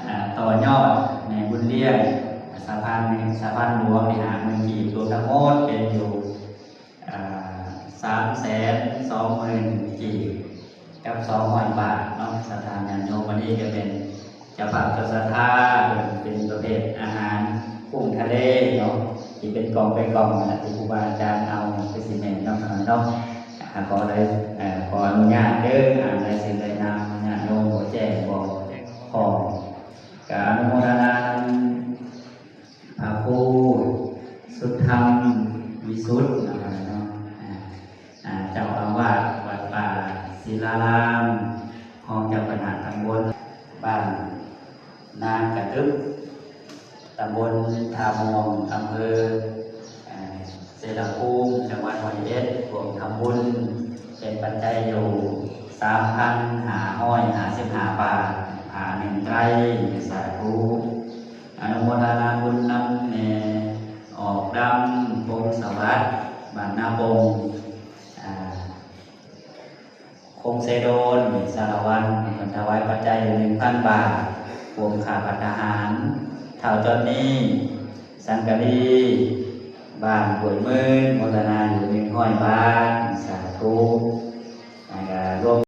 ອ່າ ຕໍ່ຍອດແມ່ບຸນລ້ຽງ ສະພານ ສະພານຫຼວງນີ້ ຫ້າໝື່ນກີບ ລວມທັງໝົດເປັນຢູ່ ອ່າ ສາມແສນສອງໝື່ນກີບ ກັບສອງຮ້ອຍບາດເນາະ. ສັດທາຍາດໂຍມ ວັນນີ້ກໍເປັນເຈົ້າພາບເຈົ້າສັດທາ ເປັນປະເພດອາຫານກຸ້ງທະເລເນາະ ທີ່ເປັນກ່ອງເປັນກ່ອງນັ້ນແຫຼະ ທີ່ຄູບາອາຈານເອົາ ຄືຊິແມ່ນເນາະ ເນາະ. ອ່າ ຂໍໄດ້ ເອີ ຂໍອະນຸຍາດເດີ ອ່ານລາຍຊື່ລາຍນາມຍາດໂຍມ ບໍ່ແຈ້ງບໍ່ພ້ອມ ກໍອະນຸໂມທະນານຳ ພະຄູ ສຸດທຳ ວິສຸດ ເນາະ ເນາະ ອ່າ ອ່າ ເຈົ້າອາວາດວັດປ່າສິລາລາມ ຮອງເຈົ້າຄະນະຕຳບົນ ບ້ານນາກະຕຶບ ຕຳບົນທ່າມ່ວງ ອຳເພີ ເອີ ເສລະພູມ ຈັງຫວັດຮ້ອຍເອັດ ຮ່ວມທຳບຸນເປັນປັດໄຈຢູ່ ສາມພັນຫ້າຮ້ອຍຫ້າສິບຫ້າບາດ ຜ້າໜຶ່ງໄຕຣ ສາທຸ. ອະນຸໂມທະນາບຸນນຳແມ່ອອກດຳ ພົງສະຫວັດ ບ້ານນາປົງ ອ່າ ຄົງເຊໂດນ ສາລະວັນ ເພິ່ນຖວາຍປັດໄຈຢູ່ໜຶ່ງພັນບາດ ຮ່ວມຄ່າພັດອາຫານ. ທ້າວຈອນນີ ສັງກະລີ ບ້ານຫ້ວຍໝື່ນ ໂມທະນາຢູ່ໜຶ່ງຮ້ອຍບາດ ສາທຸ. ແລ້ວກໍລວມ